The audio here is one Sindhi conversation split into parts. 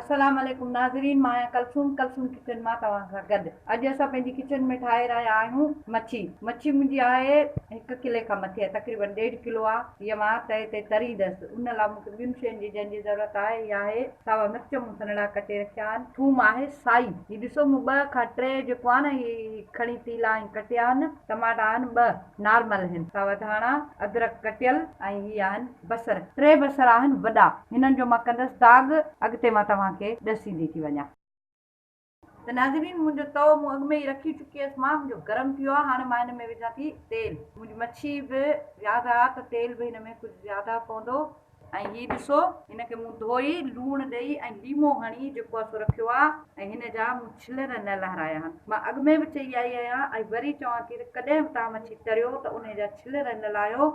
السلام عليڪم ناظرين مان آهيان ڪلثوم ڪلثوم ڪچن مان توهان سان گڏ اڄ اسان پنهنجي ڪچن ۾ ٺاهي رهيا آهيون مڇي مڇي منهنجي آهي هڪ ڪلي کان مٿي آهي تقريبن ڏيڍ ڪلو آهي هيء مان تئي تي تريندس ان لاء مون کي ٻين شين جي جنهن جي ضرورت آهي اها آهي ساوا مرچ مون سنهڙا ڪٽي رکيا آهن ٿوم آهي سائي هي ڏسو مون ٻه کان ٽي جيڪو آهي نه هي کڻي تيلا ۽ ڪٽيا آهن ٽماٽا آهن ٻه نارمل آهن ساوا ڌاڻا ادرڪ ڪٽيل ۽ هي آهن بصر، ٽي بصر آهن وڏا، هنن جو مان ڪندس داغ، اڳتي مان توهان کي ڏسيندي ٿي وڃان. ته ناظرين منهنجو تئو مون اڳ ۾ ئي رکي چڪي هيس مان، منهنجو گرم ٿي ويو آهي، هاڻي مان هن ۾ وجهان ٿي تيل. منهنجي مڇي به زياده آهي ته تيل به هن ۾ ڪجهه زياده پوندو. ۽ هي ڏسو هن کي مون ڌوئي لوڻ ڏئي ۽ ليمو هڻي جيڪو آهي سو رکيو آهي ۽ هن جا مون ڇلر نه لهرايا آهن. مان اڳ ۾ به چئي آئي آهيان ۽ وري چوان ٿي ته ڪڏهن به توهان مڇي تريو ته انهي جا ڇلر نه لاهيو،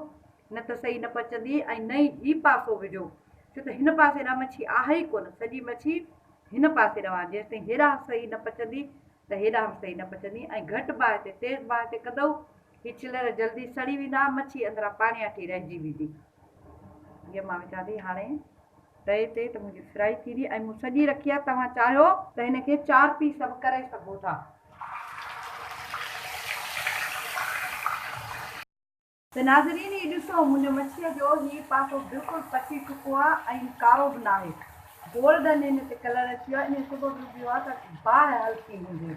نه ته صحيح نه پچندي ۽ نه ئي هي پاسو وجهو، ڇو ته هن پاسي ڏانهن مڇي آهي ئي ڪونه، سڄي مڇي هن پاسي ڏانهن آهي، جيستائين هيڏانهن صحيح نه پچندي ته هيڏانهن به صحيح نه پچندي ۽ گهٽ باهه تي تيز باهه تي ڪندؤ، هي ڇلر جلدي سڙي ويندا، مڇي اندران پاڻياٺي رهجي ويندي. هيء مان وجهان ٿي هاڻي تئي تي ته منهنجي فرائي ٿيندي ۽ مون سڄي رکي آهي، توهان چاهيو ته هن کي چار پيس به ڪري سگهو ٿا. ته ناظرين هي ڏسو منهنجو مڇيء جو هي پاسو بلڪل پچي چڪو آهي ۽ ڪارو به ناهي گولڊن هن تي ڪلر اچي ويو آهي انهي سبب رڳو اهو آهي ته باهه هلڪي هوندي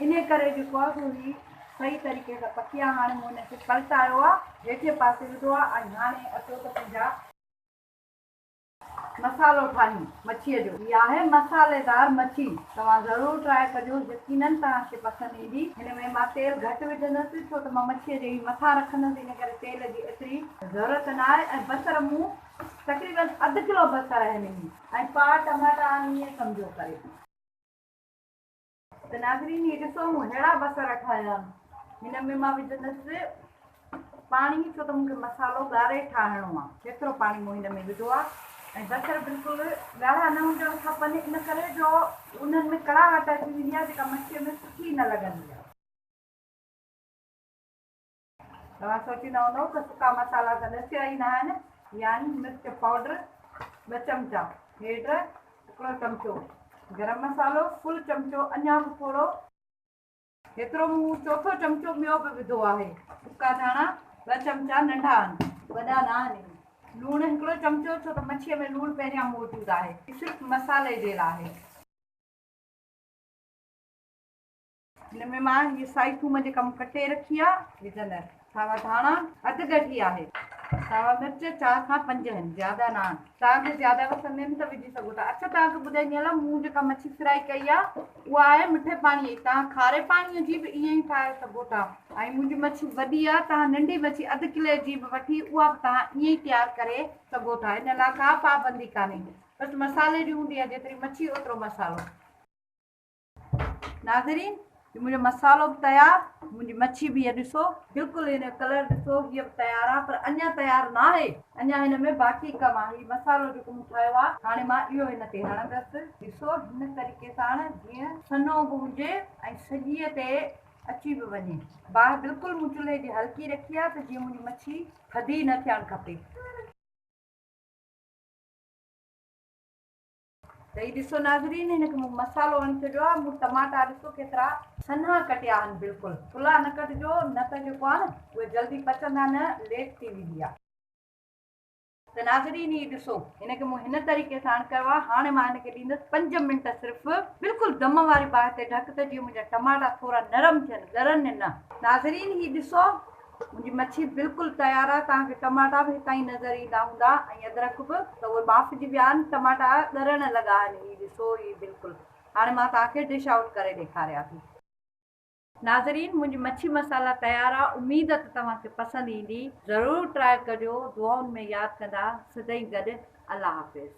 انهي ڪري جيڪو آهي سو هي صحيح طريقي سان پڪي آهي هاڻي مون هن کي پلٽايو آهي هيٺين پاسي وڌو آهي ۽ هاڻي اچو ته پنهنجا مصالحو ٺاهيون مڇيء جو. هي آهي مصالحيدار مڇي توهان ضرور ٽرائي ڪجو يقينن توهان کي پسند ايندي. هن ۾ مان تيل گهٽ وجهندس ڇو ته مان مڇيء جي هي مٿان رکندس ان ڪري تيل جي ايتري ضرورت نه آهي ۽ بصر مون تقريبن اڌ ڪلو بصر آهن هي ۽ پاء ٽماٽا آهن ائين سمجهو ڪري. ته ناظرين هي ڏسو مون ههڙا بصر ٺاهيا آهن. هن ۾ مان وجهندس پاڻي ڇو ته مون کي مصالحو ڳاري ٺاهڻو آهي. هيترو پاڻي مون هن ۾ وڌو آهي ۽ بصر بلڪل ڳاڙها نه هجڻ کپن ان ڪري جو انهن ۾ ڪڙاهٽ اچي ويندي آهي جيڪا مڇيء ۾ سٺي نه لڳندي آهي. توهان سوچيندا هوندؤ ته سڪا مصالحا ته ڏسيا ئي نه آهن يعني مرچ پائوڊر ٻه چمچا، هيڊ هڪڙو چمچو، گرم مصالحو فل چمچو اڃا به ٿورو، هيترو مون چوٿو چمچو ٻيو به وڌو آهي، سڪا ڌاڻا ٻه چمچا ننڍا آهن وڏا نه آهن، لوڻ هڪڙو چمچو ڇو ته مڇيء ۾ لوڻ پهريان موجود آهي، صرف مصالحي جي لاء آهي. هن ۾ مان هيء سائي ٿوم جيڪا مون ڪٽي رکي آ، وجهندس. ساوا ڌاڻا اڌ ڳٺي آهي. ساوا مرچ چار کان پنج آهن، زياده نه آهن. توهان کي زياده پسند آهن ته وجهي سگهو ٿا. اڇا توهان کي ٻڌائيندي هلان، مون جيڪا مڇي فرائي ڪئي آ، اها آهي مٺي پاڻيء جي. توهان کاري پاڻيء جي به ائين ئي ٺاهي سگهو ٿا. ۽ منهنجي مڇي وڏي آ، توهان ننڍي مڇي اڌ ڪلي جي به وٺي اها به توهان ائين ئي تيار ڪري سگهو ٿا. ان لاء ڪا پابندي ڪانهي. بس مصالحي جي هوندي آ، جيتري مڇي اوترو مصالحو. ناظرين هي منهنجو مصالحو به تيار منهنجي مڇي به هي ڏسو بلڪل هن جو ڪلر ڏسو هي به تيار آهي پر اڃا تيار نه آهي اڃا هن ۾ باقي ڪم آهي هي مصالحو جيڪو مون ٺاهيو آهي هاڻي مان اهو هن تي هڻندس ڏسو هن طريقي سان جيئن سنهو به هجي ۽ سڄيء تي اچي به وڃي باهه بلڪل مون چلهي جي هلڪي رکي آهي ته جيئن منهنجي مڇي ٿڌي نه ٿيڻ کپي. ته هي ڏسو ناظرين هن کي مون مصالحو هڻي ڇڏيو آهي مون ٽماٽا ڏسو ڪيترا سنها ڪٽيا آهن بلڪل ٿلها نه ڪٽجو نه ته جيڪو آهي نه اهي جلدي پچندا نه ليٽ ٿي ويندي آهي. ته ناظرين هي ڏسو هن کي مون هن طريقي ساڻ ڪيو آهي هاڻي مان هن کي ڏيندس پنج منٽ صرف بلڪل دم واري باهه تي ڍڪ ته جيئن منهنجا ٽماٽا ٿورا نرم ٿين ڳرن نه. ناظرين هي ڏسو منهنجي مڇي بلڪل تيار آهي توهان کي ٽماٽا به هتان ئي نظر ايندا هوندا ۽ ادرڪ به ته اهي ٻاڦجي ويا آهن ٽماٽا ڳرڻ لڳا آهن هي ڏسو هي بلڪل هاڻي مان توهان کي ڊش آئوٽ ڪري ڏيکاريان ٿي. ناظرين منهنجي مڇي مسالا تيار آهي اميد ته توهان کي پسند ايندي ضرور ٽرائي ڪجو دعائن ۾ ياد ڪندا سدائين گڏ الله حافظ.